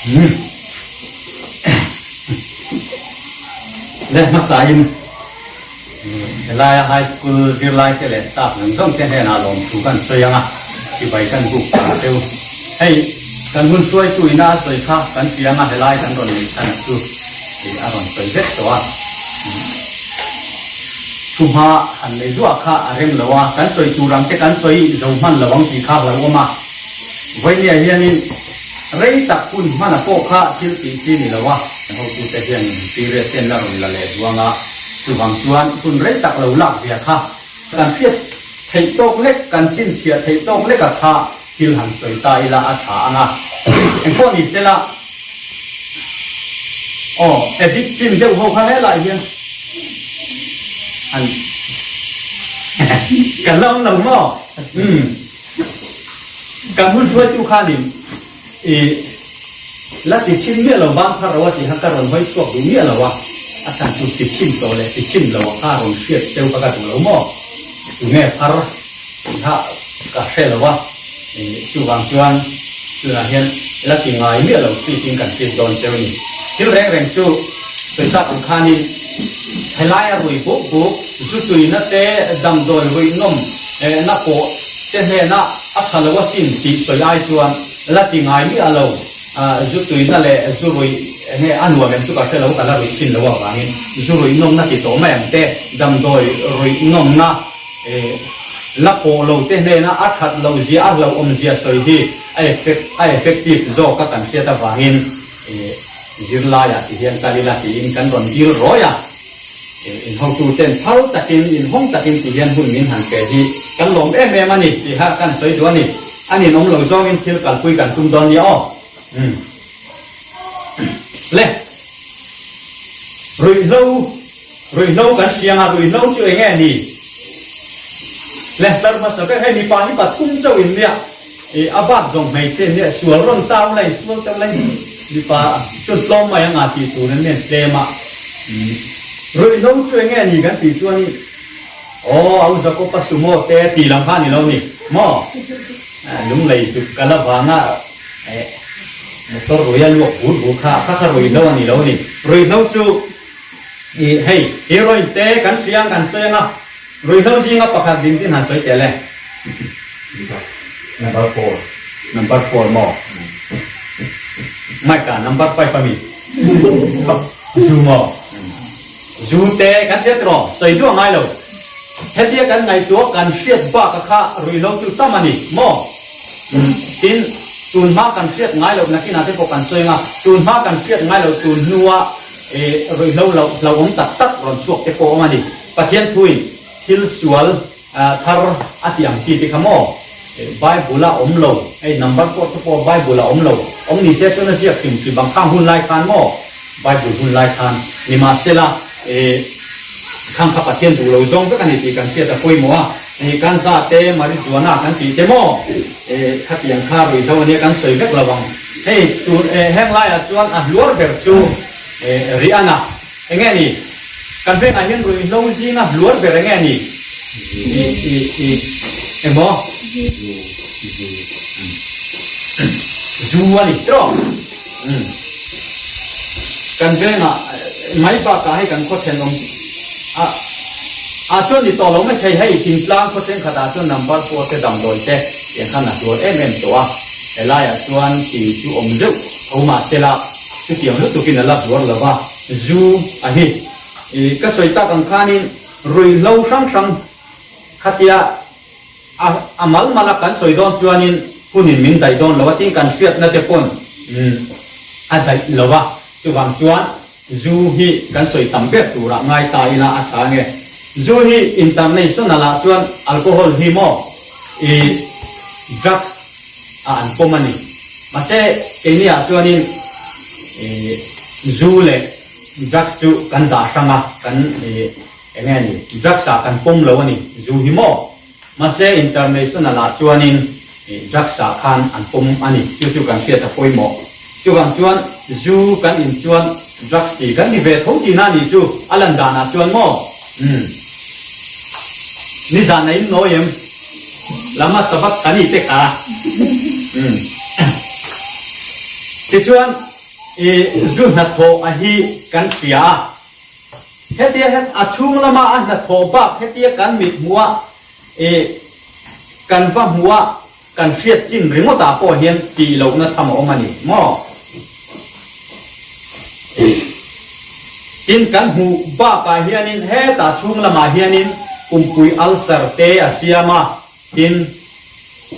Le hmasain helaia high school zirlaite leh staff zawng zawng te hnenah lawmthu kan sawi ang a, chibai kan buk ta cheu. Hei kan hun hruaitu ina a sawi kha kan hria ang a, helai kan rawn neih chhan chu tih a rawn sawi vek tawh a. Thuhma han nei zuah kha a rem lo a, kan sawi tur ang te kan sawi zo hman lo ang tih kha a hlauhawm a. Vawinia hianin rei tak hun hmana pawh kha thil tih chi ni lo a, hotute hianin period ten la rawn la leh duang a, chuvang chuan hun rei tak lo lak via kha kan hriat theih tawk lek, kan chhinchhiah theih tawk leka kha thil han sawi ta ila a tha ang a, engpawh ni sela aw edit chin deuh ho kha helaiah hian han kan la awm lo maw? Umm. Kan hun hruaitu khanin i la ti chhin miah lo bang phar lo a tih kha ka rawn hawi chhuak duh miah lo a, a chhan chu ti chhin tawh leh ti chhin lo a kha rawn hriat cheu kha ka duh lo maw? Tunge phar tih kha ka hre lo a, chuvang chuan tunah hian la ti ngai miah lo treat in kan treat dawn cheu a ni. Thil reng reng chu sawi tak ang khanin helai a rui buk buk, zu tuina te, damdawi ruihnawm na pawh te hnena a tha lo asin tih sawi ai chuan la ti ngai miah lo. Zu tuina leh zu ruih nge a nuam em chu ka hre lo, ka la ruih chin lo avangin zu ruihnawmna ti tawh mai ang te, damdawi ruihnawmna la pawh lo te hnena a that loh zia, a hlauhawm zia sawi hi a effect a effective zawk a kan hriat avangin zirlaiah ti hian kal ila tiin kan rawn dil rawi a. In hotu ten phal takin, in hawng takin ti hian hun min han pe hi kan lawm em em a ni tih kha kan sawi duh a ni. A ninawm lo zawngin thil kalpui kan tum dawn nia aw. Umm. Le. Ruihhlo, ruihhlo kan hriang a, ruihhlo chu eng nge ni? Le, tlar hmasa ber hei mipa hi pathum chauh in nia, i a bak zawng hmeichhe in nia, sual rawn tau lai, sual teuh lai, mipa chuan tlawm mai anga tih tur an nia tlem a. Umm. Ruihhlo chu eng nge ni kan tih chuan i, aw, au Jakob-a sumo te tih lam kha a ni lo ni maw? Lunglei zuk kal avanga motor rui a luak bur bur kha kha kha ruihhlo a ni lo a ni. Ruihhlo chu i hei heroin te kan hria ang kan sawi ang a, ruihhlo zinga pakhat din tin han sawi tel e. Number four. Number four maw? Mike-a number five a mi? Zu maw? Zu te kan hriat rawh, sawi duah ngai lo. Hetia kan ngaihtuah kan hriat bak a kha ruihhlo chu tam a ni maw? Tin, tun hma kan hriat ngai loh nakinah te pawh kan sawi ang a, tun hma kan hriat ngai loh tun hnua ruihhlo loh hlauhawm tak tak rawn chhuak te pawh awm a ni. Pathian thuin thil sual thar a tih ang chi te kha maw? Bible a awm lo, hei number pawh te pawh Bible a awm lo, awm ni se chuan a ziak hrim hrim ang khang hun lai khan maw? Bible hun lai khan nimahsela khang kha Pathian duh lo zawng vek a ni tih kan hriat a pawimawh a, hei Kanza te Marijuana kan tih te maw khatiang kha ruihhlo ania kan sawi vek lo ang. Hei tur heng laiah chuan a hluar ber chu Rihanna enge ni? Kan vengah hian ruihhlo zinga hluar ber enge ni? Engmaw? Zu a ni tiraw? Umm. Kan vengah mai bakah hei kan khaw thenawm a ah chuan ni tawh lo mai thei hei thingtlang khaw thenkhatah chuan number four te damdawi te tiang khan a hluar em em tawh a, helaiah chuan ti chu awm zeuh tho mahsela chutiang lutukin a la hluar lo va, zu a hi. I ka sawi tak ang khanin ruihhlo hrang hrang khatia A a mal mal a kan sawi dawn chuanin hunin min daih dawn lo a tin kan hriatna te pawn a daih lo a, chuvang chuan zu hi kan sawi tam ber turah ngai ta ila a tha nge. Zu hi international ah chuan alcohol hi maw i drugs ah an pawm a ni. Mahse keini ah chuanin i zu leh drugs chu kan dah hrang a, kan i. Eng nge ni? Drugs ah kan pawm lo a ni, zu hi maw? Mahse international ah chuanin drugs ah khan an pawm a ni, chu chu kan hriat a pawimawh. Chuvang chuan zu kan in chuan drugs ti kan ni ve tho tihna a nih chu, a lan dan ah chuan maw? Umm. Nizan a in nawi em? Lama sabak kan i te kha. Umm. Tichuan. I zu hnathawh a hi kan hria a, hetia het a chhung lama a hnathawh bak hetia kan mit hmuh a, i kan va hmuh a, kan hriat chin ringawt ah pawh hian tih lohna tham a awm a ni maw? Tin, kan hmuh bakah hianin hetah chhung lamah hianin pumpui ulcer te a siam a, Tin,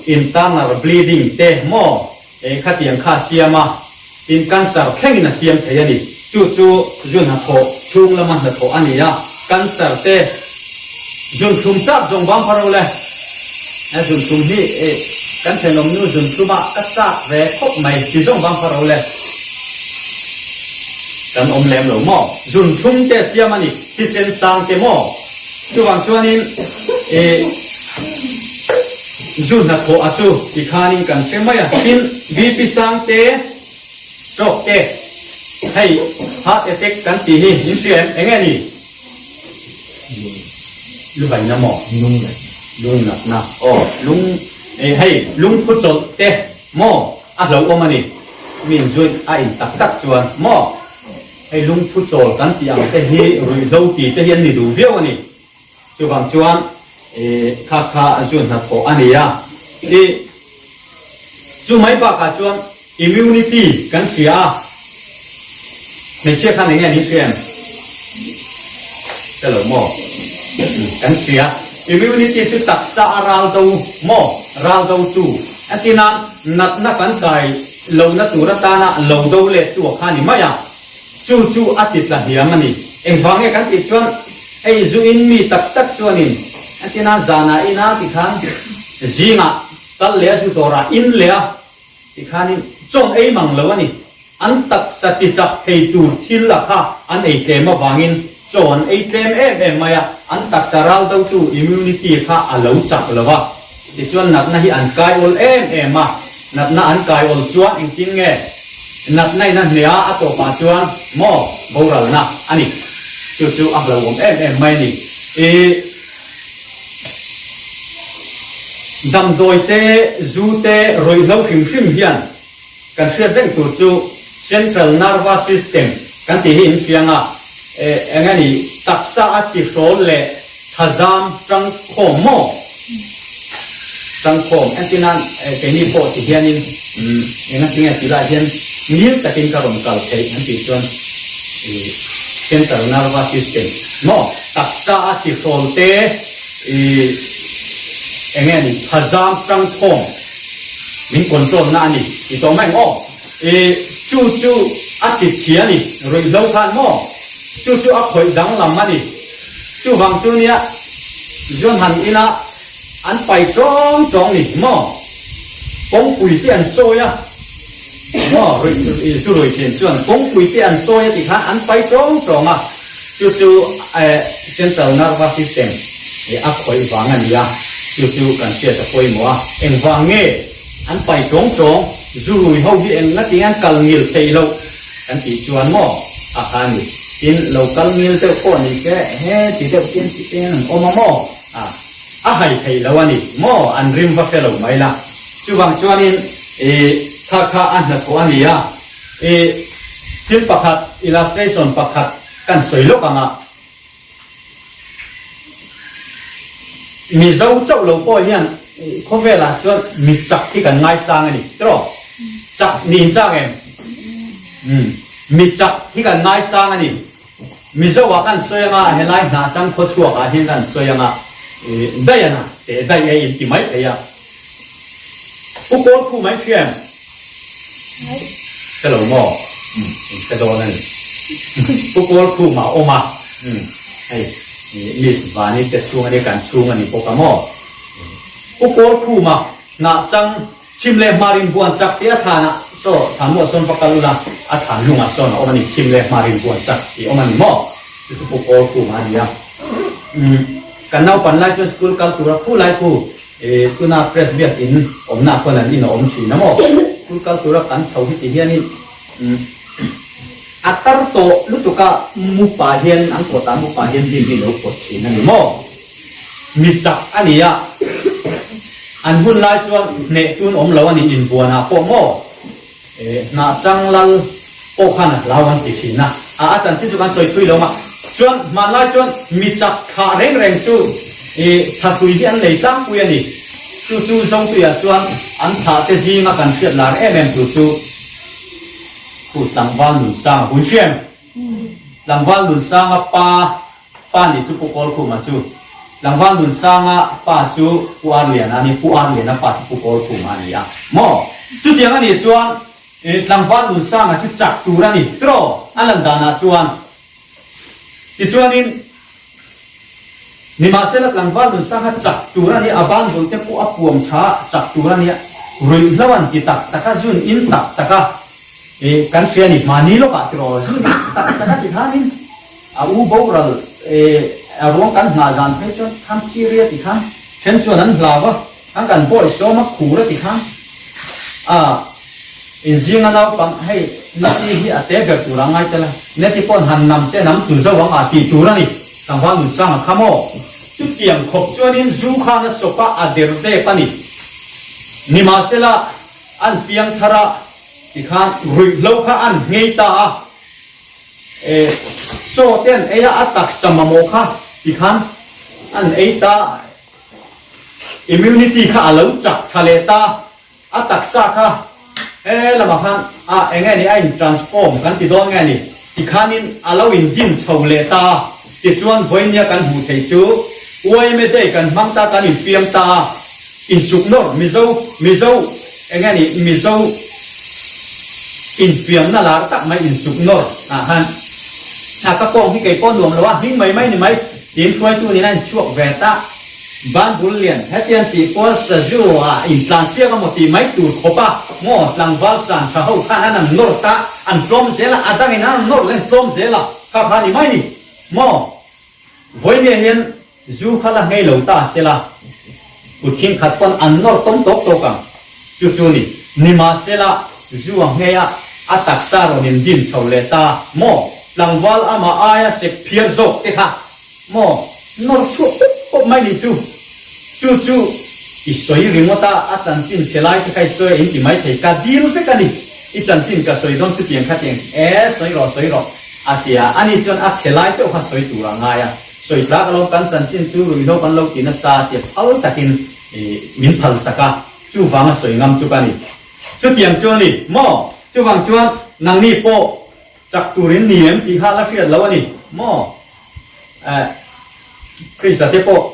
internal bleeding te maw eh khatiang kha a siam a, tin cancer thlengin a siam thei a ni. Chu chu zu hnathawh chhung lama hnathawh a ni a, cancer te zun thlum chak zawng vang phar ule. He zun thlum hi eh kan thenawmnu zun thluma ka chak ve khawp mai ti zawng vang phar ule. Kan awm lem lo maw? Zun thlum te a siam a ni. Thisen sang te maw? Chuvang chuanin eh zu hnathawh a chu ti khanin kan hre mai a. Tin, BP sang te, stroke te, hei heart attack kan tih hi in hria em? Enge ni? Lu haina maw? Lung natna. Lung natna. Aw, lung eh hei lungphu chawlh te maw a hlauhawm a ni. Min zuin a in tak tak chuan maw? Hei lungphu chawl kan tih ang te hi ruihhlo ti te hi an ni duh viau a ni. Chuvang chuan kha kha zu hnathawh a ni a. I chu mai bakah chuan immunity kan hria a, hmeichhia khan enge an inhria em? Hre lo maw? Kan hria. Immunity chu taksa a ral do maw? Ral do tu. Entirnan natna kan kai Lohna tur atana lo do let tu a kha ni mai a, chu chu a ti tla hniam a ni. Engvang nge kan tih chuan hei zu in mi tak tak chuanin entina zanah ina tikhan zingah kal leh a zu dawrah in leh a tikhanin chawn ei mang lo a ni. An taksa ti chak thei tur thil a kha an ei tlem avangin chaw an ei tlem em em mai a, an taksa ral dotu immunity kha a lo chak lo a. Tichuan natna hi an kai awl em em a, natna an kai awl chuan engtin nge natna in a hneh a, a tawpah chuan maw boralna a ni. Chu chu a hlauhawm em em mai a ni. I damdawi te, zu te, ruihhlo hrim hrim hian kan hriat reng tur chu Central Nervous System kan tih hi in fiang a, eng a ni, taksa a tihrawl leh thazam tangkhawm maw? Tangkhawm, entirnan keini pawh ti hianin eng a tinge tih lai hian ngil takin ka rawn kal theih an tih chuan Central Nervous System maw? Taksa a tihrawl te eng nge ni, thazam tangkhawm min control na a ni ti tawh mai ang aw. I chu chu a ti chhia a ni, ruihhlo khan maw? Chu chu a khawih danglam a ni. Chuvang chu nia Zuan han ina an pai tawng tawng ni maw? Kawngpui te an sawi a maw? Ruih zu rui thin chuan kawngpui te an sawi a ti khan an pai tawng tawng a, chu chu central nervous system a khawih vang a ni a, chu chu kan hriat a pawimawh a. Engvang nge? An pai tawng tawng, zu rui ho hi eng ngatin an kal ngil theih loh kan tih chuan maw a kha a ni. Tin, lo kal ngil deuh pawh ni se he ti deuh tin ti ten an awm a maw? A, a hai theih lo a ni maw? An rim va hre lo mai la. Chuvang chuanin i kha kha a hnathawh a ni a. I thil pakhat, illustration pakhat kan sawi lawk ang a. Mizo chauh lo pawh hian khawvelah chuan mi chak hi kan ngaisang a ni tiraw? Chak niin chak em? Umm mi chak hi kan ngaisang a ni. Mizo ah kan sawi anga helai hnah chang khaw chhuak ah hian kan sawi anga daih ana teh daih e in ti mai thei a. Pu Kawl khu mai hria em? Hre lo maw? Umm in hre dawn a ni. Pu Kawl khum a awm a, umm hei Miss Vani te chhung a nia kan chhung a ni bawk a maw? Pu Kawl khum a hnah chang chhim leh hmar in buan chak tih a thlan ah saw thlan muah sawn va kal ula a thlan lung ah sawn a awm a ni chhim leh hmar in buan chak tih awm a ni maw? Chu chu Pu Kawl khum a ni a. Umm kan naupan lai chuan school kal tura khu lai khu E, tuna press biak in awmna khawn an in a awm thin a maw? School kal tura kan chho hi ti hianin a tar tawh lutuk a mupa hian an kawtah mupa hian lim hi lo pawt thin a ni maw? Mi chak a ni a, an hun lai chuan hneh tun awm lo a ni inbuanah pawh maw? E, hnah chang lal. pawh khan a hlau an ti thin a, a a chanchin chu kan sawi thui lo a. Chuan hmanlai chuan mi chak thlah reng reng chu ih thlahrui hi an nei tlangpui a ni. Chu chu Zotuiah chuan an thlah te zinga kan hriat lar em em tur chu khu tlangval Nunsanga hun hriam. Tlangval Nunsanga pa pa nih chu Pu Kawlkhuma chu. Tlangval Nunsanga pa chu Pu Arliana a ni, Pu Arliana pa chu Pu Kawlkhuma a ni a maw? Chutiang a nih chuan Tlangval Nunsanga chu chak tur a ni tiraw a lan danah chuan. Tichuanin nimahsela tlangval Nunsanga chak tur a ni, a ban bul te pawh a puam tha chak tur a nia, ruihhlo an ti tak tak a, zun in tak tak a, ih kan hria a ni, mahni lawkah tiraw zun in tak tak a ti khanin a u boral ih a ruang kan nghah zan phei chuan khan chi ria ti khan then chuan an hlau a. An kan bawi sawm a khur a ti khan a inzinga naupang hei Nati hi a te ber tur a ngai tel a, Nati pawn han nam se nam tur zo ang a tih tur a ni, tlangval Nunsang a kham aw. Chutiang khawp chuanin zu khan a sawp a, a der dep a ni. Nimahsela an piang thar a ti khan ruihhlo kha an nghei ta a, e chaw te an ei a, a taksa mamawh kha ti khan an ei ta. Immunity kha a lo chak tha leh ta, a taksa kha he lamah khan a eng nge ni a in transform kan ti dawn nge ni tikhanin a lo in din chho leh ta, tichuan vawinia kan hmuh theih chu yma day kan hmang ta kan infiam ta a, insuk nawr Mizo Mizo eng nge ni Mizo infiamna lar tak mai insuk nawr ah khan a ka kawng hi keipawh nuam lo a hming mai mai ni mai. Tin hruaitu nen a inchhuak ve ta. Ban bul lian hetiang tih pawn sazu ah intlan siak a maw tih mai tur khawp a maw tlangval san tha ho khan an an nawr ta, an tlawm zel a, a dangin an an nawr leh an tlawm zel a, kha kha ni mai ni maw? Vawinia hian zu kha la nghei lo ta sela kut khing khat pawn an nawr tawm tawk tawk ang chu chu ni. Nimahsela zu a nghei a, a taksa rawn indim chho leh ta maw? Tlangval amah aia sek phiar zawk te kha maw nawr chhuak pawp pawp mai ni chu. Chu chu i sawi ringawt a, a chanchin chhe lai te kha i sawi a in ti mai thei. Ka dil vek a ni. I chanchin ka sawi dawn chutiang kha tiang e sawi rawh sawi rawh a ti a. Ani chuan a chhe lai chauh kha sawi tur a ngai a. Sawi tlak alawm kan chanchin chu ruihhlo kan lo ti nasa a ti phal takin min phal sak a. Chuvanga sawi ngam chu ka ni. Chutiang chu a ni maw? Chuvang chuan nangni pawh Chak turin ni em tih kha la hriat lo a ni maw? Eh, Krista te pawh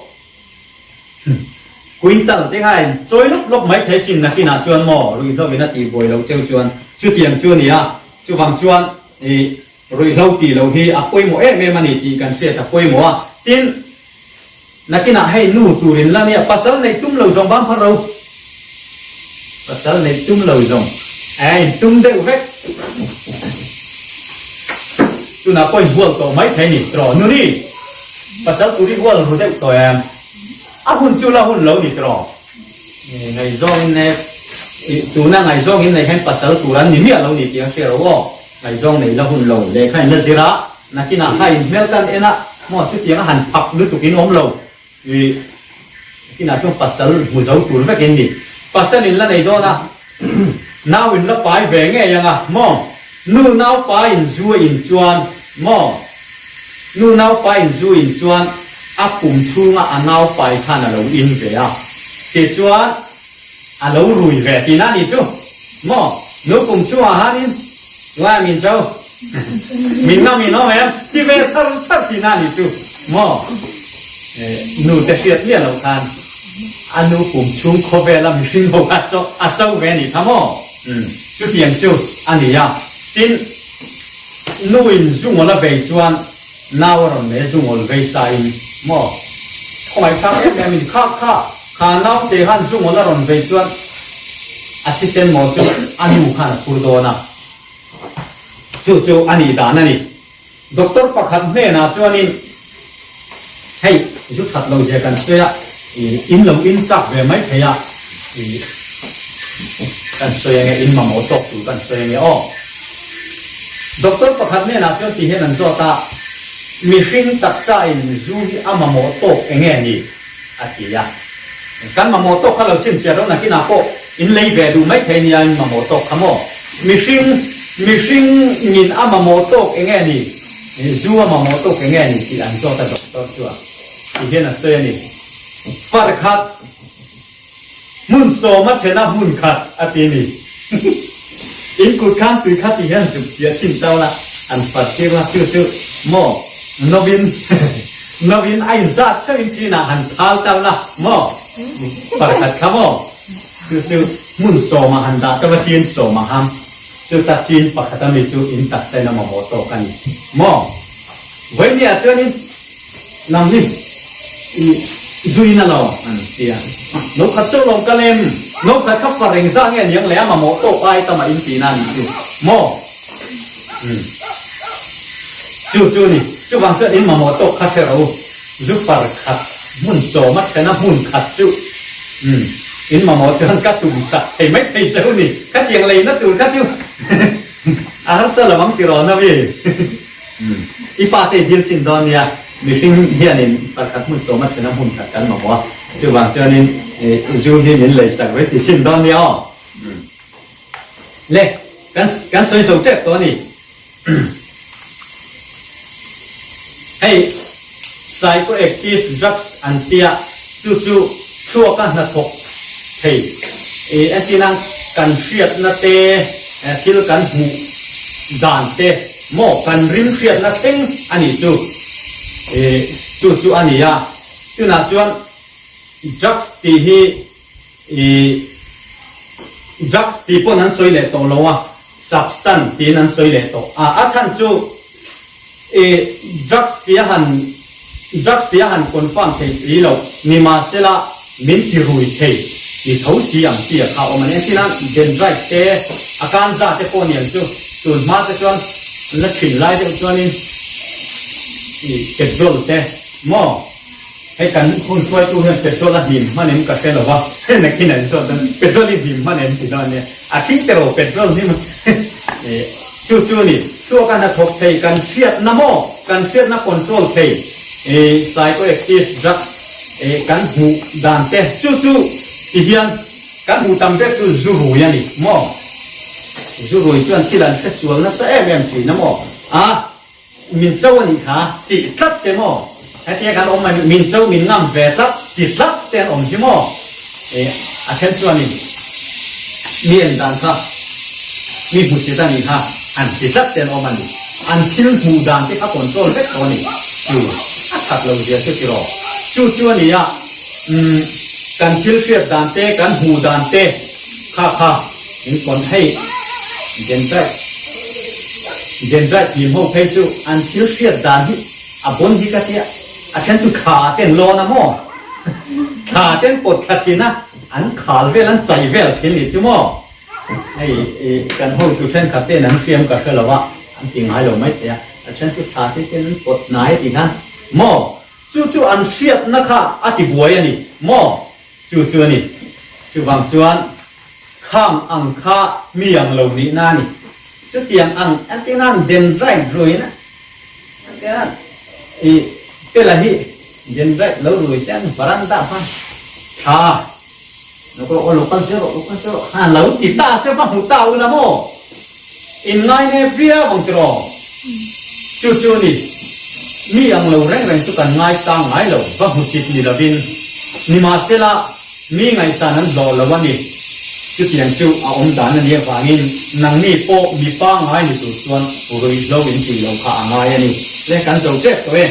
quintal te kha in chawi lawp lawp mai thei sin nakinah chuan maw ruihhlo in a tih buai loh cheu chuan chutiang chu a ni a, chuvang chuan ih ruihhlo tih loh hi a pawimawh em em a ni tih kan hriat a pawimawh a, tin nakinah hei nu turin la nia pasal neih tum lo zawng bang phar ro. Pasal neih tum lo zawng eh in tum deuh vek. Tunah pawh in hual tawh mai thei ni tiraw Nuni? Pasal tur i hual ru deuh tawh em? A hun chu la hun lo ni tiraw? Ngaihzawng in e tuna ngaihzawng in nei hian pasal tur an ni miah lo ni tih a hria ro aw. Ngaihzawng nei la hun lo lehkha in la zir a, nakinah kha in hmel tan en a maw chutiang a han phak lutuk in awm lo. I kinah chuan pasal hmu zo tur vek in ni. Pasal in la nei dawn a, nau in la pai ve ngei ang a, maw? Nu nau pai in zu a in chuan, maw? Nu nau pai in zu in chuan a pum chhunga a nau pai khan a lo in ve a, tichuan a lo rui ve tihna a nih chu, maw? Nu pum chhungah hanin ngai min cho. Min ngam in awm em? Ti ve char char tihna a nih chu maw? Nu te hriat miah loh khan a nu pum chhung khawvela mihring ho kha chaw a cho ve a nih kha maw? Chutiang chu a ni a. Tin, nu in zu ngawl a vei chuan nau a rawn nei a, zu ngawl vei sa in maw? Khawngaih thlak em em in kha kha kha naute khan zu ngawl a rawn vei chuan a thisen maw chu a nu khan a phur dawn a. Chu chu a nih dan a ni. Doctor pakhat hnenah chuanin, Hei, zu that lo zia kan sawi a, in lo in chak ve mai thei a, kan sawi ange, in mamawh tawk tur kan sawi ange aw. Doctor pakhat hnenah chuan ti hian an zawt a, Mihring taksa in zu hi a mamawh tawk enge ni? a ti a. Kan mamawh tawk kha lo chhinchhiah ro nakinah pawh in lei ve duh mai thei nia in mamawh tawk kha maw? Mihring. Mihring in a mamawh tawk eng nge ni? Zu a mamawh tawk eng nge ni tih an zawt a doctor chuan ti hian a sawi a ni. Far khat hmun sawma thena hmun khat a ti ni. In kut khan tui kha ti hian zuk chiah thin tau la, an far tir la chu chu maw novin novin a inzat theuhin chinah han thal tau la maw far khat kha maw chu chu hmun sawma han dah tau a chin sawma ham Chuta chin pakhat ami chu in taksa in a mamawh tawk a ni maw? Vawinia chuanin nang hi i zuin a lo an ti a, no khat chauh lo ka lem, no khat kha far engzah nge aniang le a mamawh tawk ai tama in tihna a nih chu maw? Umm chu chu ni, chuvang chuan in mamawh tawk kha hre rawh u, zu far khat hmun sawma thena hmun khat chu umm in mamawh chuan ka tum sak thei mai thei cheu ni. Khatiang leina tur kha chu a harsa lo ang tiraw Navi? I pa te i dil chin dawn nia, mihring hianin pakhat hmun sawma thena hmun khat kan mamawh a, chuvang chuanin zu hi min lei sak ve ti chin dawn nia aw. Le, kan kan sawi zo tep tawh a ni. Hei psychoactive drugs an tia chu chu thluaka hnathawk thei i entirna kan hriatna te thil kan hmuh dan te maw kan rim hriatna thleng a nih chu i chu chu a ni a tunah chuan drugs tih hi I drugs tih pawn an sawi leh tawh lo a, substance tiin an sawi leh tawh a. A chhan chu i drugs tih a han drugs tih a han confirm thei si lo ni mahsela min ti rui thei ni tho si ang chi a kha awm a ni. Engtin a dendrite te a kanza te pawh niang chu tun hma te chuan la thin lai deuh chuanin i petrol te maw. Hei kan hun hruaitu hian petrol a hnim hman em ka hre lo va, nakin an zawt dawn, petrol i hnim hman em ti dawn ania, a thing te rawh petrol hnim chu chu ni, thluak a hnathawk thei kan hriatna maw, kan hriatna control thei psychoactive drugs kan hmuh dan te chu chu ti hian kan hmuh tam ber chu zu rui a ni maw, zu rui chuan thil an hresual nasa em em thin a maw a. Min cho a nih kha tih tlat te maw? Hetia kan awm mai min cho min ngam ve tlat ti tlat te an awm hi maw? E a then chuanin mi en dan kha mi hmusit a nih kha an ti tlat te an awm a ni. An thil hmuh dan te kha control vek tawh a ni. Chu a that lo zia chu tiraw? Chu chu a nia umm kan thil hriat dan te kan hmuh dan te Kha kha in kawn hei dendrite dendrite hlim ho phei chu an thil hriat dan hi a bawn hi ka tia a then chu thla ten lawn a maw thla ten pawt thla thin a an khal vel an chai vel thin nih chu maw hei kan hotu thenkhat ten an hriam ka hre lo a an ti ngai lo mai thei a a then chu thla te ten an pawt hnai tih khan maw chu chu an hriatna kha a ti buai a ni maw. Chu chu a ni. Chuvang chuan khang ang kha mi ang lo nihna a ni. Chutiang ang entirna an dendrite ruina entirna i pela hi dendrite lo rui se an varanda khan tha lo kal aw lo kal zel rawh lo kal zel rawh han lo ti ta se va hmu ta ula maw in ngai nep viau ang tiraw. Chu chu a ni. Mi ang lo reng reng chu kan ngaisang ngai lo, va hmu chit ni lovin. Nimahsela, mi ngaihsan an hlawh lo a ni. Chutiang chu a awm dan a nih avangin nangni pawh mi pangngai ni tur chuan ruihhlo in tih lo kha a ngai a ni. Le kan zo tep tawh e.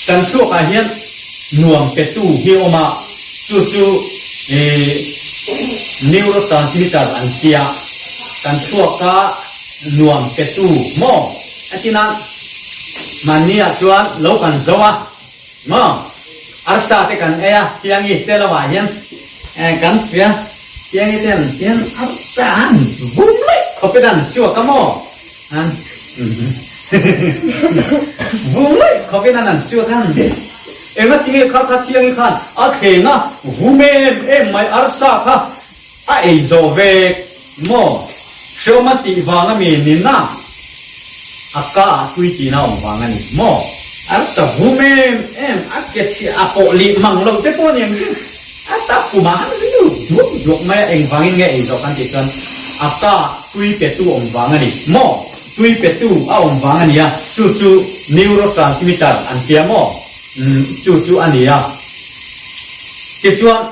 Kan thluakah hian nuam petu hi a awm a, chu chu neurotransmitter an tia. Kan thluaka nuam petu maw? A ti nan mahniah chuan lo kan zo a maw? Arsa te kan ei a, Thiangi te lamah hian kan hria, Thiangi ten hian arsa an vum laih khawp in an suak a maw? An vum laih khawp in an suak a, engatinge kha kha Thiangi khan a thleng a vum em em mai arsa kha A ei zawh vek maw? Hreawm a tih vang a mi ni na? A ka ah tui tihna awm vang a ni maw? Arsa vum em em a ke chhiah a pawh lih mang loh te pawh a ni ang chu. A tak kum ah an lut duak duak mai a, engvangin nge ei zawh kan tih chuan. A ka tui petu awm vang a ni maw? Tui petu a awm vang a nia, chu chu neurotransmitter an tia maw? Umm, chu chu a nia. Tichuan,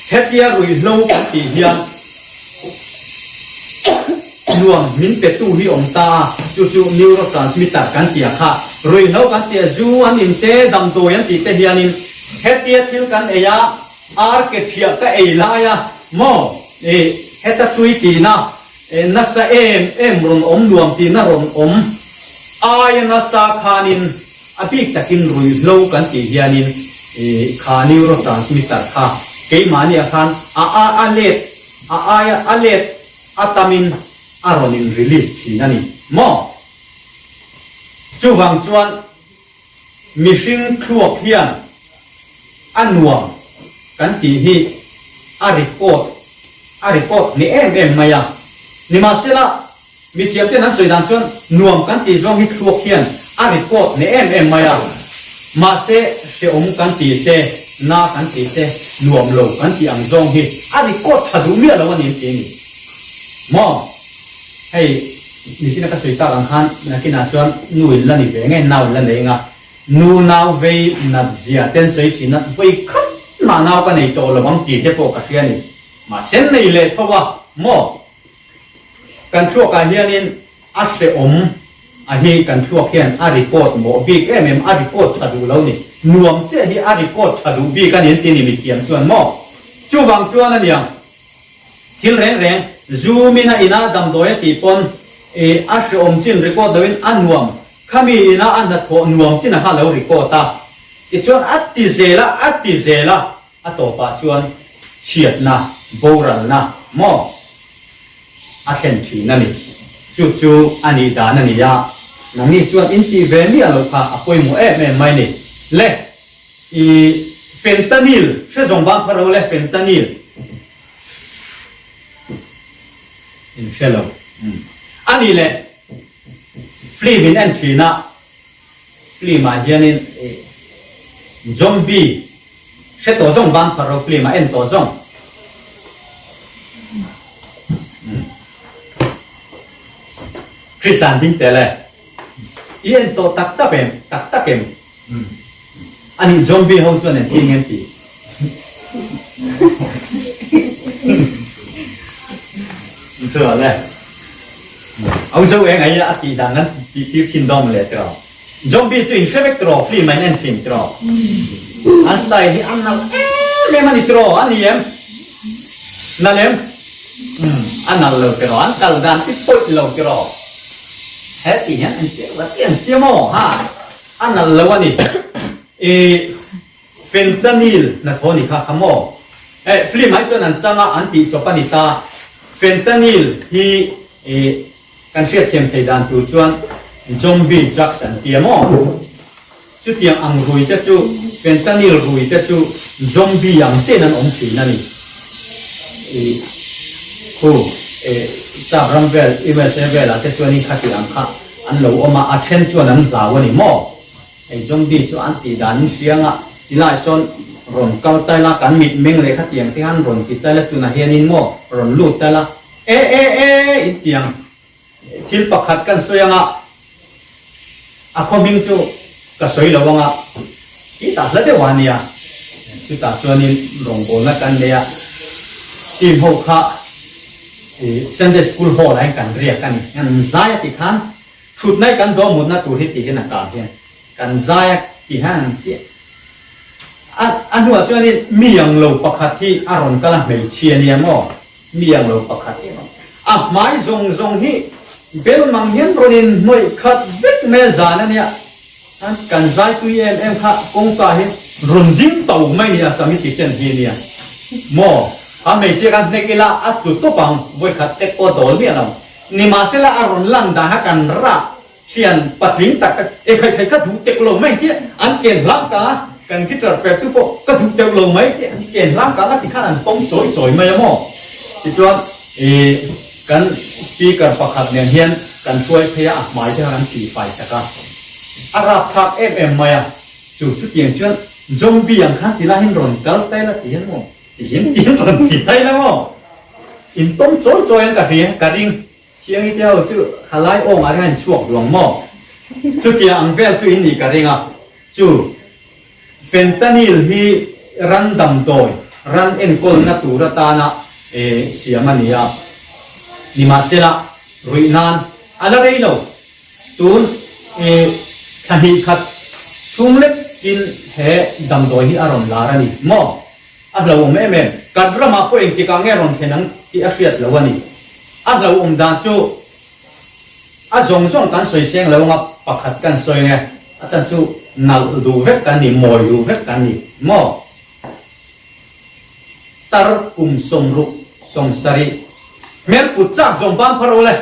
hetia ruihhlo kan tih hian nuam min petu hi awm ta a, chu chu neurotransmitter kan tia kha. Ruihhlo kan tia zu an in te, damdawi an tih te hianin hetia thil kan ei a, Ar ke thiah ka ei lai a maw i heta tui tihna nasa em em rawn awm nuam tihna rawn awm aia nasa khanin a bik takin ruihhlo kan tih hianin i kha neurotransmitter kha keimahni ah khan a a a let a aia a let a tamin a rawn in release thin a ni maw chuvang chuan Mihring thluak hian a nuam kan tih hi a record a record ni em em mai a. Nimahsela, mithiam ten an sawi dan chuan nuam kan tih zawng hi thluak hian a record ni em em mai a. Mahse, hrehawm kan tih te, na kan tih te, nuam lo kan tih ang zawng hi a record tha duh miah lo a ni an ti a ni. Maw? Hei, nichina ka sawi tak ang khan nakinah chuan nu in la ni ve nge nau in la nei anga nu nau vei nat zia ten sawi thin a, vawi khat mah nau ka nei tawh lo ang tih te pawh ka hria a ni. Mahse nei leh tho a maw? Kan thluakah hianin a hrehawm a hi kan thluak hian a record mawh bik em em, a record tha duh lo ni. Nuam chiah hi a record tha duh bik a ni an ti a ni mithiam chuan maw? Chuvang chuan a niang. Thil reng reng, Zoom in a ina damdawi a tih pawn i a hreawm chin record loin a nuam, khami ina a hnathawh nuam chin a kha lo record a. Tichuan a ti zel a, a ti zel a, a tawpah chuan chhiatna, boralna maw a thlen thin a ni. Chu chu a nih dan a ni a, nangni chuan in tih ve miah loh kha a pawimawh em em mai ni. Le! I fentanyl hre zawng bang kha ro le fentanyl in hre lo a ni le film in en thin a film ah hianin zombie hre tawh zawng bang kha ro film ah en tawh zawng Christian ding tel e i en tawh tak tak em tak tak em. A nih zombie ho chuan an ti nge an ti? Chuan le au zo eng ai a tih dan an tih tir chin dawn le tiraw. Zombie chu in hre vek tiraw film ah in en thin tiraw. An style hi an nalh em em a ni tiraw a ni em? Nalh em? A nalh lo tiraw an kal dan ti pawih lo tiraw. He tih hian an tir la ti an ti maw ha? A nalh lo a ni. I fentanyl hnathawh ni kha kha maw? Eh, film ah hi chuan an chang a, an tih chawp a ni ta. Fentanyl hi i kan hriatthiam thei dan tur chuan zombie drugs an ti a maw? Chutiang ang rui te chu, fentanyl rui te chu zombie ang chiahin an awm thin a ni. I khu, eh, sap ram vel, USA velah te chuanin khati ang kha An lo awm a, a then chuan an hlau a ni maw? Hei zombie chu an tih dan in hria nga, ti lai sawn rawn kal ta ila, kan mit meng leh khatiang te khan rawn ti ta ila, tunah hianin maw rawn lut ta ila, e e e in tiang thil pakhat kan sawi anga, a khaw hming chu ka sawi lo anga, ti tah hla deuh a nia, chutah chuanin rawngbawlna kan nei a, team ho kha. Sunday School Hall ah hian kan riak a ni. Kan zai a tih khan thutna hi kan dawm mutna tur hi tih hian a kal hian kan zai a tih hian an ti a. A hnuah chuanin mi ang lo pakhat hi a rawn kal a, hmeichhia nia maw? Mi ang lo pakhat hi a rawn a hmai zawng zawng hi bel mang hian rawn in hnawih khat vek mai a zan a nia. Kan zai tui em em kha kawngka hi rawn ding to mai nia Sami ti chen hi nia maw a hmeichhia khan hnek ila a tlu tawp ang vawikhat tek pawh a dawl miah lo nimahsela a rawn lan dan kha kan rah thian patling tak tak e khai khai ka duh tek lo mai tih an ken hlang ka kan guitar per tu pawh ka duh teuh lo mai tih an ken hlang ka la tikhan an pawm chawi chawi mai a maw tichuan i kan speaker pakhat nen hian kan hruai phei a a hmai te kha kan tihfai sak a a rapthlak em em mai a chu chutiang chuan zombie ang khan ti lai hian rawn kal ta ila ti hian maw ti hian ti hian rawn ti ta ila maw. In tawm chawi chawi an ka hria ka ring. Thiangi te ho chu halai awngah te khan in chhuak duang maw? Chutia ang vel chu in nih ka ring a. Chu fentanyl hi ran damdawi, ran enkawlna tur atana siam a ni a. Nimahsela, ruih nan a la rei lo. Tun thla hnih khat chhung lekin he damdawi hi a rawn lar a ni maw? A hlauhawm em em. Kan ramah pawh engtikah nge rawn thlen ang tih a hriat lo a ni. A hlauhawm dan chu a zawng zawng kan sawi seng lo anga pakhat kan sawi nge a chan chu nalh duh vek kan ni, mawi duh vek kan ni maw? Tar kum 60 70 hmel kut chak zawng ban phar ule.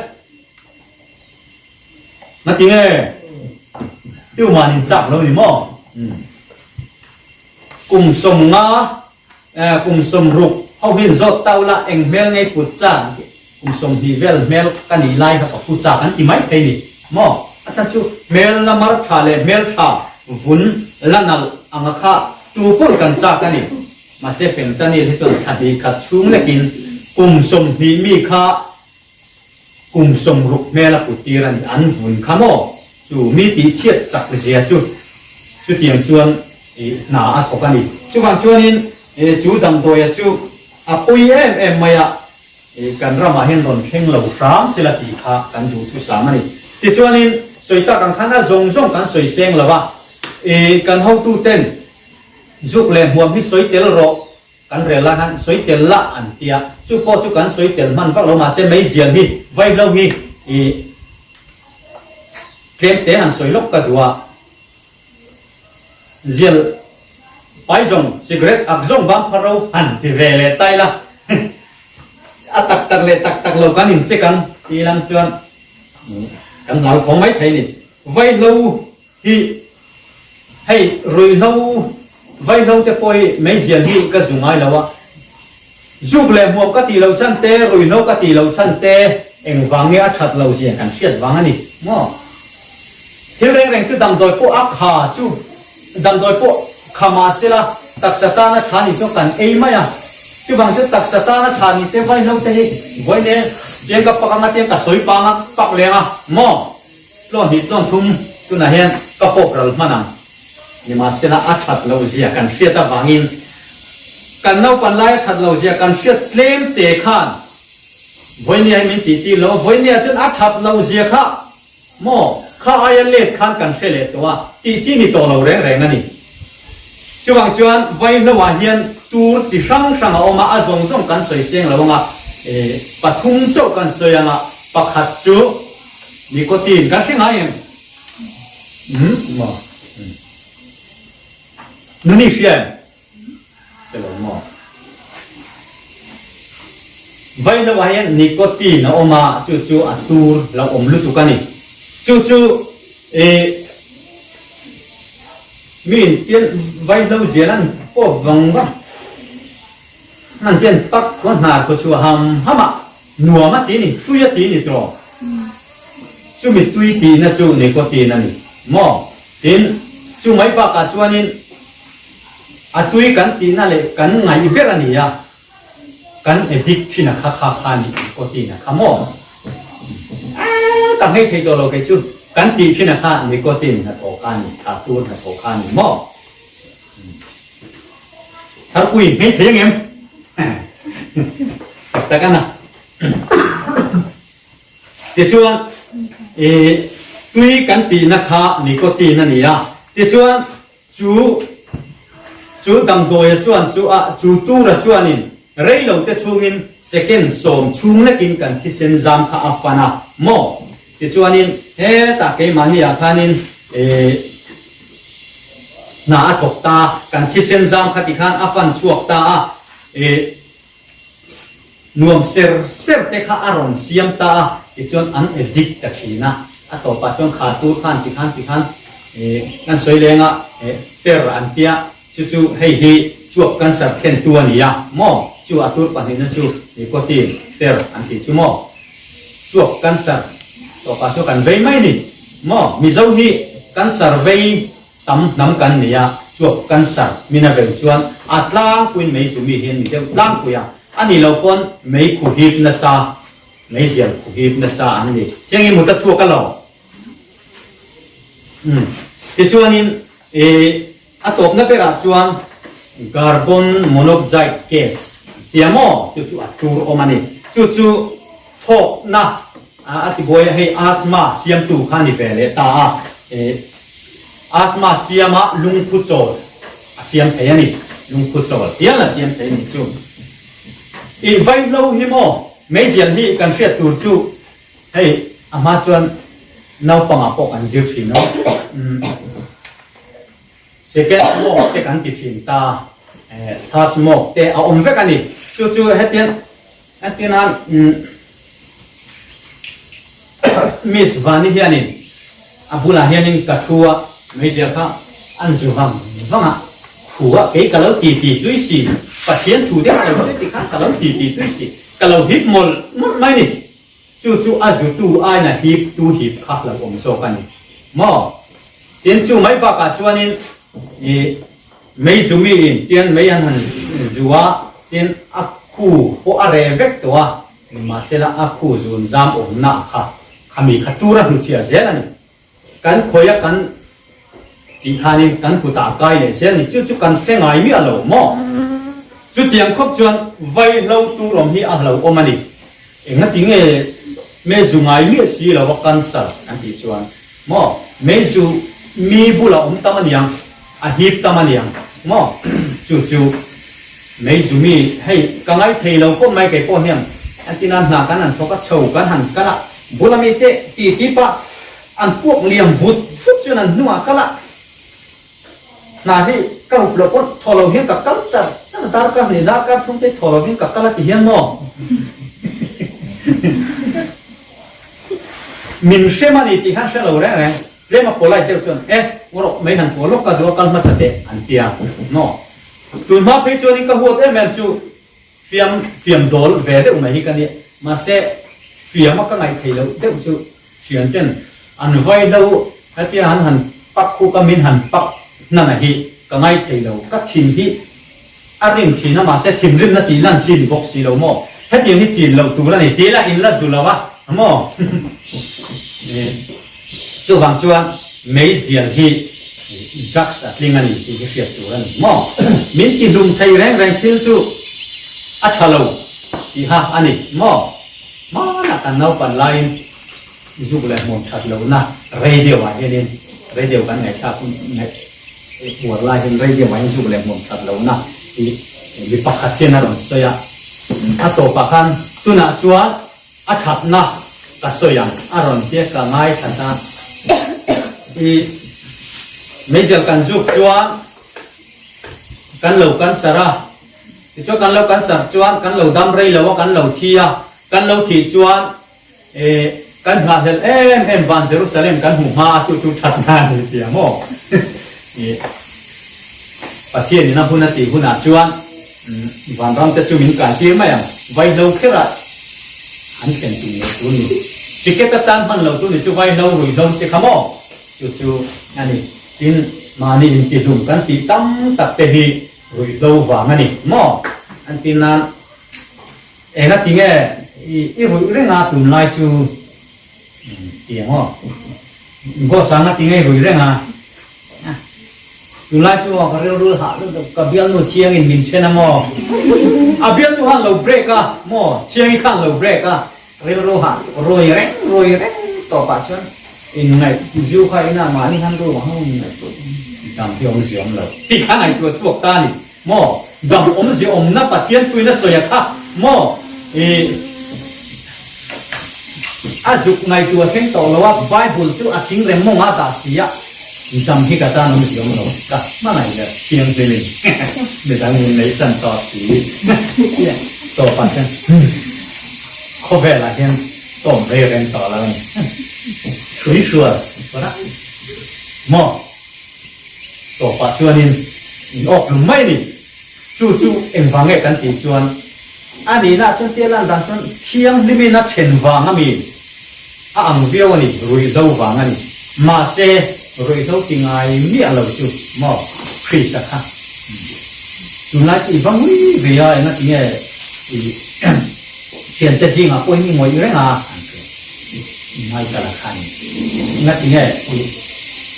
Ngati nge? Tuman in chak lo ni maw? Kum 50, kum 60 ho hin zawt tau la eng hmel ngei put chak kum 20 vel hmel ka nih lai kha ka phu chak an ti mai thei ni maw? A chhan chu hmel la mar tha leh hmel tha vun la nalh anga kha tu pawn kan chak a ni. Mahse fentanyl hi chuan thla hnih khat chhung lekin kum 20 mi kha Kum 60 hmel a put tir a ni, an vun kha maw? Chu mi tih chhiat chak zia chu chutiang chuan hna a thawk a ni. Chuvang chuanin chu damdawia chu a pui em em mai a, kan ramah hian rawn thleng lo hram sela tih kha kan duhthusam a ni. Tichuanin sawi tak ang khan a zawng zawng kan sawi seng lo a, kan hotuten zuk leh hmuam hi sawi tel rawh Kan rel lai khan sawi tel la an ti a, chu pawh chu kan sawi tel hman vak lo mahse meizial hi vaihlo hi i tlem te han sawi lawk ka duh a, zial pai zawng cigarette ak zawng bang phar ro han ti ve leh ta ila a tak tak leh tak tak lo kan in check ang ti lam chuan kan hlauthawng mai thei a ni. Vaihlo Hi hei ruihhlo vaihlo te pawh hi meizial hi ka zu ngai lo a, zuk leh hmuam ka tih loh chhan te, ruihhlo ka tih loh chhan te engvang nge a that lo zia kan hriat vang a ni maw? Thil reng reng chu damdawi pawh a kha chu damdawi pawh kha mah sela taksa tana tha nih chuan kan ei mai a, chuvang chu taksa tana tha ni se vaihlo te hi vawiin e tiang ka pak anga tiang ka sawi pang a pak leng a maw? Tlawn hnih tlawn thum tunah hian ka fawp ral hman ang. Nimahsela a that loh zia kan hriat avangin kan naupan lai a that loh zia kan hriat tlem te khan Vawinia hi min tih tir lo a, Vawinia chuan a that loh zia kha maw kha aia let khan kan hre leh tawh a, tih chi ni tawh lo reng reng a ni. Chuvang chuan Vaihloah hian tur chi hrang hrang a awm a, a zawng zawng kan sawi seng lo anga pathum chauh kan sawi anga pakhat chu Nicotine kan hre ngai em? Umm maw? Nuni hria em? Hre lo maw? Vaihlo ah hian nicotine a awm a, chu chu a tur lo awm lutuk a ni. Chu chu ih mi in pian vaihlo zial an pawp vang vang an tian pak khaw hnar khaw chhuah ham ham a. Nuam a ti ni, tui a ti ni tawh. Chumi tui tihna chu nicotine a ni maw? Tin, chu mai bakah chuanin a tui kan tihna leh kan ngaih ber a ni a, kan addict thin a kha kha kha a ni nicotine a kha maw? Ka nghei thei tawh lo kei chu, kan tih thin a kha nicotine hnathawh kha a ni, tha tur hnathawh kha a ni maw? Tharpui hmei thei ang em? Tak tak a na. Tichuan i tui kan tihna kha nicotine a ni a. Tichuan chu chu damdawia chuan chu a chu tura chuanin rei lo te chhungin second 10 chhung lekin kan thisen zam kha a fan a maw? Tichuanin hetah keimahni ah khanin ih hna a thawk ta, kan thisen zam kha tikhan a fan chhuak ta a, ih nuam ser ser te kha a rawn siam ta a, tichuan an addict ta thin a, a tawpah chuan kha tur khan tikhan tikhan ih kan sawi leng a, ih per an tia chu chu hei hi chuap cancer thlentu a ni a maw, chu a tur pahnihna chu nicotine per an tih chu maw. Chuak cancer tawpah chuan kan vei mai ni maw? Mizo hi cancer vei tam hnam kan ni a, chuak cancer min a vei chuan a tlangpuiin mei zu mi hi an ni deuh tlangpui a. A nih loh pawn mei khu hip nasa, meizial khu hip nasa an ni. Thiang i mut a chhuak a lo. Umm. Tichuanin i a tawpna berah chuan carbon monoxide gas tia maw chu chu a tur awm a ni. Chu chu thawkna a ti buai a, hei asthma siamtu kha a ni ve leh ta a. I asthma siama lungphu chawl a siam thei a ni. Lungphu chawl hial a siam thei a ni chu. I vaihlo hi maw meizial hi kan hriat tur chu Hei a hma chuan naupangah pawh kan zir thin a, second smoke te kan ti thin ta, third smoke te a awm vek a ni. Chu chu hetiang hetiang nan Miss Vani hianin a bulah hianin ka thu a, meizial kha an zu vang vang a, khu a kei ka lo ti ti tui si, Pathian thu deuh a lo sawi tikhan ka lo ti ti tui si, ka lo hip mawlh mawlh mai ni. Chu chu a zutu aina hip tu hip kha lo awm zawk a ni maw? Tin, chu mai bakah chuanin i mei zu miin tian mei an han zu a, tin a khu pawh a reh vek tawh a, nimahsela a khu zun zam awmna kha khami kha tur a hnuchhiah zel a ni. Kan khawi a kan tih khanin kan kutah a kai leh zel a ni. Chu chu kan hre ngai miah lo maw? Chutiang khawp chuan vaihlo tur awm hi a hlauhawm a ni. Engati nge meizu ngai miah si lo a cancer kan tih chuan maw? Meizu mi bulah awm tam a niang, a hip tam a niang maw? Chu chu meizu mi hei ka ngai thei lo pawh mai kei pawh hian entina hna kan han thawk a chho kan han kal a, Bula mite ti ti pah an puak liam vut vut chuan an hnungah kal a, hna hi ka hup loh pawn thaw lo hian ka kal char char a, darkar hnih darkar thum te thaw lo hian ka kal a ti hian maw? Min hrem a ni tih khan hre lo reng reng, tlem a polite deuh chuan e rawh mai han haw lawk ka duh a kal hmasa teh an ti a maw? Tunhma phei chuanin ka huat em em chu Fiam fiam dawl ve deuh mai hi ka nia. Mahse, fiam a ka ngaih theih loh deuh chu thian ten an vai hlo hetia an han pak khuk a min han pak hnana hi ka ngai thei lo. Ka thin hi a rim thin a, mahse thinrimna tih lan chi ni bawk si lo maw? Hetiang hi chin loh tur a ni tih lah in la zu lo a maw? Chuvang chuan meizial hi drugs a tling a ni tih hi hriat tur a ni maw? Min ti hlum thei reng reng thil chu a tha lo tih kha a ni maw? Hmanah kan naupan laiin zuk leh hmuam that lohna radio ah hianin radio kan ngaihthlak ngaih uar lai hian radio ah hian zuk leh hmuam that lohna tih mi pakhat hian a rawn sawi a, a tawpah khan tunah chuan A thatna ka sawi ang a rawn tia ka ngaithla ta. I meizial kan zuk chuan kan lo cancer a, tichuan kan lo cancer chuan kan lo dam rei lo a, kan lo thi a, kan lo thih chuan i kan nghahhlelh em em van Jerusalem kan hmu hma a chu chu thatna a ni tia maw? I Pathian in a hun a tih hunah chuan Vanram te chu min kai tir mai ang, vaihlo kherah an thlen tum lo tur ni. Ticket atan hman lo tur ni chu vaihlo ruihhlo te kha maw? Chu chu a ni. Tin, mahni intihlum kan tih tam tak te hi ruihhlo vang a ni maw? An ti nan enga ti nge i ruih reng a tunlai chu ti ang aw. Ghost-a nga ti nge i ruih reng a? Tunlai chu ka rilru hah lutuk ka bialnu thiangin min then a maw? A bialnu khan lo break a maw? Thiangi khan lo break a, rilru hah rui reng rui reng tawh pah chuan inngaih zu kha ina mahni khan ru ang inngaihtuah dam hi awmzia awm lo tih kha ngaihtuah chhuak ta a ni maw? Dam awmzia awmna Pathian thuin a sawi a kha maw? I a zuk ngaihtuah thleng tawh lo a, Bible chu a thing rem mawng a dah si a, dam hi ka tan awmzia awm lo, ka hmangaih ber thianghlimin midang min nei san tawh si tawpah chuan khawvelah hian tawm rei reng tawh lo a ni. Hruihrual maw? Tawpah chuanin in awk hlum mai a ni. Chu chu engvang nge kan tih chuan a nihna chuan tia lan dan chuan thianghlimin a then vang a mi a ang viau a ni, ruihhlo vang a ni. Mahse, ruihhlo ti ngai miah lo chu maw Christ-a kha tunlai chu i va ngui ve a, enga tinge? I thiante zingah pawhin i ngawih reng a an ti. Michael a khan ngati nge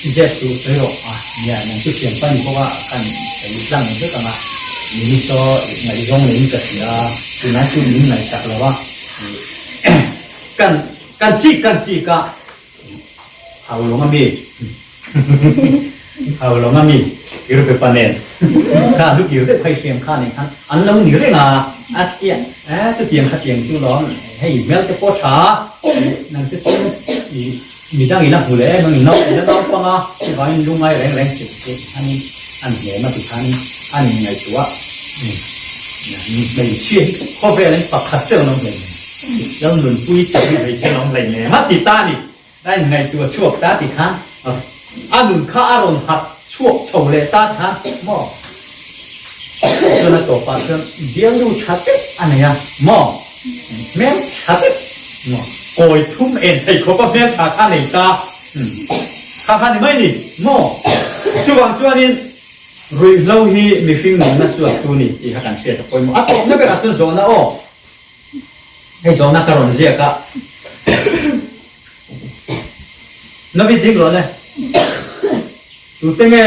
i zep chu sawi rawh a nia nang chu thianpa ni bawk a khan sawi tlang vek ang a min saw ngaihzawng leh in ka hria a tunlai chu min ngaihsak lo a kan kan chik kan chik a Hau lawng a mi Hau lawng a mi kir pe pa nen kha lu kir deuh phei hriam kha nen khan an lo ni reng a a tia e chutiang khatiang chu lawm hei hmel te pawh tha nang te chu i midang in a hmu leh em ang in nau in a naupang a chuvangin lungngai reng reng suh tih khanin an hnem a ti khan an inngaihtuah hmeichhia hi khawvel in pakhat cheu an awm hlei nen. Lo nunpui che hi hmeichhe lo hlei nem a ti ta ni. A inngaihtuah chhuak ta ti khan a nun kha a rawn hak chhuak chho leh ta ti khan maw? Chuan a tawpah chuan bialnu tha deuh a nei a maw? Hmel tha deuh maw? Kawi thum en thei khawp a hmel tha kha a nei ta kha kha ni mai ni maw? Chuvang chuanin ruihhlo hi mihring nunna sualtu ni tih kha kan hriat a pawimawh. A tawpna berah chuan zawhna aw. Hei zawhna ka rawn ziak a. Navi dik lo le. Tute nge?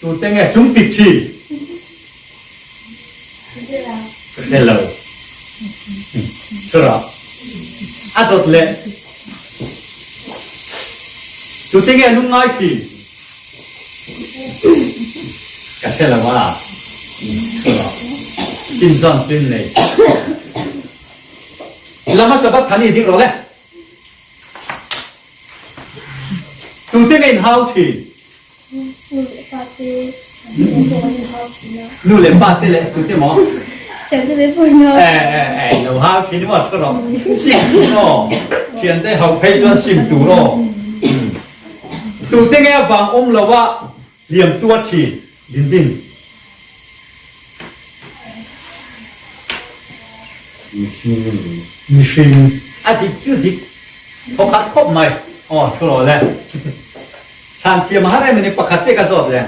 Tute nge chung pik thi? Ka hre lo. Chura. A dawt le. Tute nge lungngai thi? Ka hre lo a, chura inzawn chu in nei. Lama Sabbath khan i ding rawh le. Tute nge in hau thin? Nu leh pa te an pawh an inhau thin a. Nu leh pa te leh tute maw? Thiante leh pawh in hau Eh eh eh lo hau thin maw thu rawh. Sim tur aw. Thiante hauh phei chuan sim tur aw. Tute nge vang awm lo a hliam tuar thin din din. Mihring a dik chu dik thawkhat khawp mai aw thu rawh le. Chhan thiam a har em ani pakhat che ka zawt le.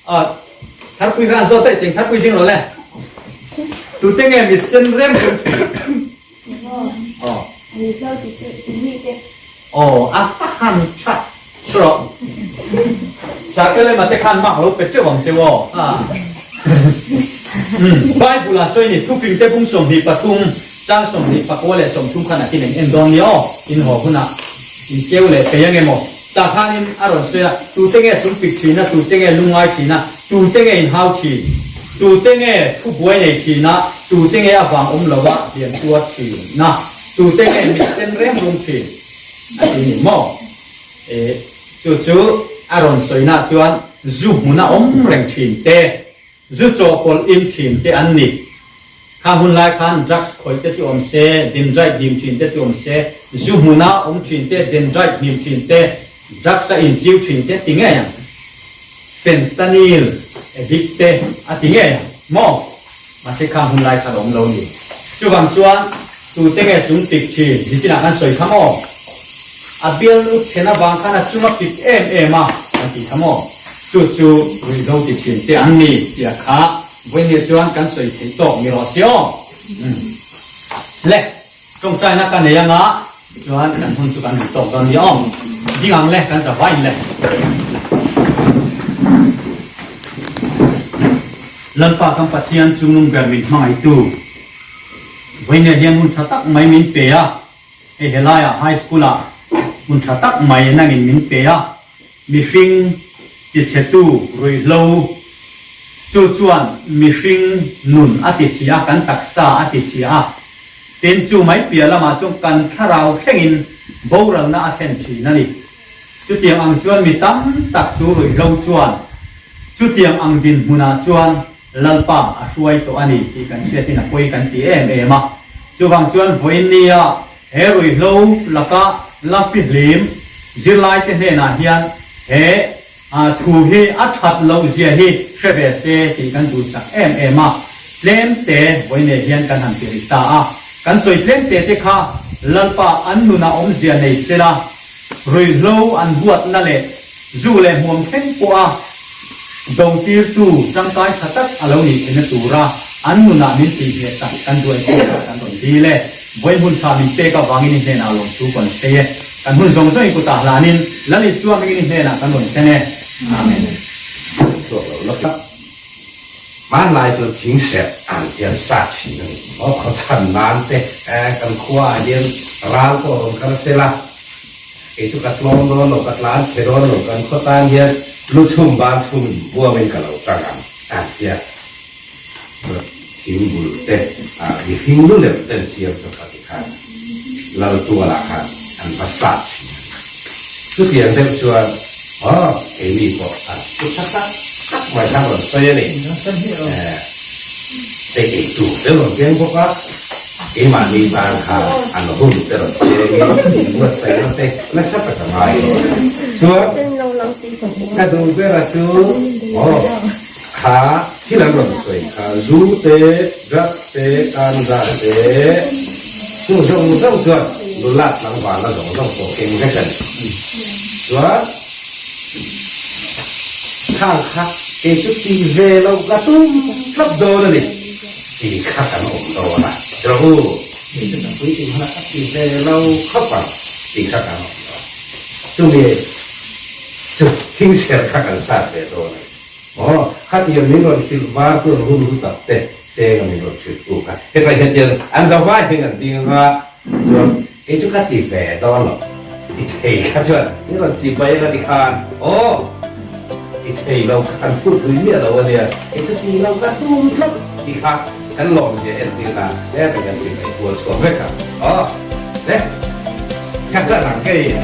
Aw, Tharpui kha an zawt daih ting, Tharpui ding rawh le. Tute nge mi sen rem rem thin? Aw. Aw, a fa han tha thu rawh. Sakele mate khan mak lo pe teuh ang cheu aw. Bible ah sawi ni thufing te bung 23 chang 24 leh 30 khan a tin eng en dawn nia aw. In haw hunah in keu leh thei ang em aw. Tah khanin a rawn sawi a, Tute nge chung pik thin a, tute nge lungngai thin a, tute nge inhau thin, tute nge thubuai nei thin a, tute nge a vang awm lo a hliam tuar thin a, tute nge mit sen reng rung thin a ti ni maw? E, chu chu a rawn sawina chuan zu hmuna awm reng thin te, Zu chawhpawlh in thin te an ni. Kha hun lai khan drugs khawih te chu awm se, dendrite hnim thin te chu awm se, zu hmuna awm thin te, dendrite hnim thin te, drugs a inchiu thin te ti ngei ang. Fentanyl addict te a ti ngei ang maw? Mahse kha hun lai khan awm lo ni. Chuvang chuan tute nge chung pik thin nichinah kan sawi kha maw? A bialnu then avang khan a chung a pik em em a kan tih kha maw? Chu chu ruihhlo ti thin te an ni tih a kha vawinia chuan kan sawi theih tawk ni rawh si aw. Le, tawngtaina ka nei anga chuan kan hun chu kan hmu tawk dawn ni aw. Ding ang le, kan za vain le. Lalpa kan Pathian chungnung ber min hmangaihtu vawinia hian hun tha tak mai min pe a, hei helaiah high school ah hun tha tak mai nangin min pe a, Mihring tichhetu ruihhlo chu chuan mihring nun a tichhia a, kan taksa a tichhia a. Tin, chu mai piah lamah chuan kan thlarau thlengin boralna a thlen thin a ni. Chutiang ang chuan mi tam tak chu ruihhlo chuan chutiang ang dinhmunah chuan Lalpa a hruai tawh a ni tih kan hriatin a pawi kan ti em em a. Chuvang chuan vawiin nia He ruihhlo laka la fihlim zirlaite hnenah hian he thu hi a that loh zia hi hre ve se tih kan duhsak em em a, tlem te vawi hian kan han ti rih ta a. Kan sawi tlem te te kha Lalpa an nunah awmzia nei sela, ruihhlo an huatna leh. Zu leh hmuam thleng pawha dotirtu tangkai tha tak a lo nih theihna tura an nunah min tihhmeh tak kan duai khawpah kan rawn dil e. Vawi hmun tha min pek avangin i hnenah lawmthu kan sawi e. Kan hun zawng zawng i kutah hlanin Lal Isua hmingin i hnenah kan rawn thlen e. Amen. Chhuak lo lawk a. Hmanlai chuan thing serh ang hian sa thin a ni. Aw khaw chhan nan te kan khua ah hian ral pawh rawn kal se la, kei chu ka tlawm dawn lo, ka tlan chhe dawn lo, kan khaw tan hian lu chhum ban chhum in buangin ka lo tang ang a tia. Thing bul te mihring lu lem ten siam chu kha ti khan lal tualah khan an va sa thin a ni. Chutiang deuh chuan aw keini pawh an thu tha tak tak mai khan rawn sawi a ni. Hei ei tur te rawn keng bawk a, keimahni tan khan an hun te rawn chengin inbuatsaihna te nasa tak a ngai lo. Chuan ka duh bera chu aw kha thil an rawn sawi kha zu te, drugs te, kanza te chung zawng zawng chuan nula tlangvalna zawng zawng pawh keng vek a ni. Chuan khang kha kei chu ti ve lo ka tum tlat dawn a ni tih kha kan awm dawn a, rawh u, kei chu ka puitling hmana ka ti ve lo khawp ang tih kha kan awm dawn. Chumi chu thingser kha kan sat ve dawn a ni. Aw, khatiang min rawn hrilh var tu ang hun hu tak te seng a min rawn hrilh tu kha hetlai hian tiang an zo vai hian an ding anga chuan kei chu ka ti ve dawn lo ti thei kha chuan min rawn chi bai anga ti khan aw ti thei lo kha kan phut pui miah lo ania kei chu ti lo ka tum tlat ti kha kan lawm zia entir nan hle tak an chi bai kual chhuak vek ang aw le kha chuan ang kei.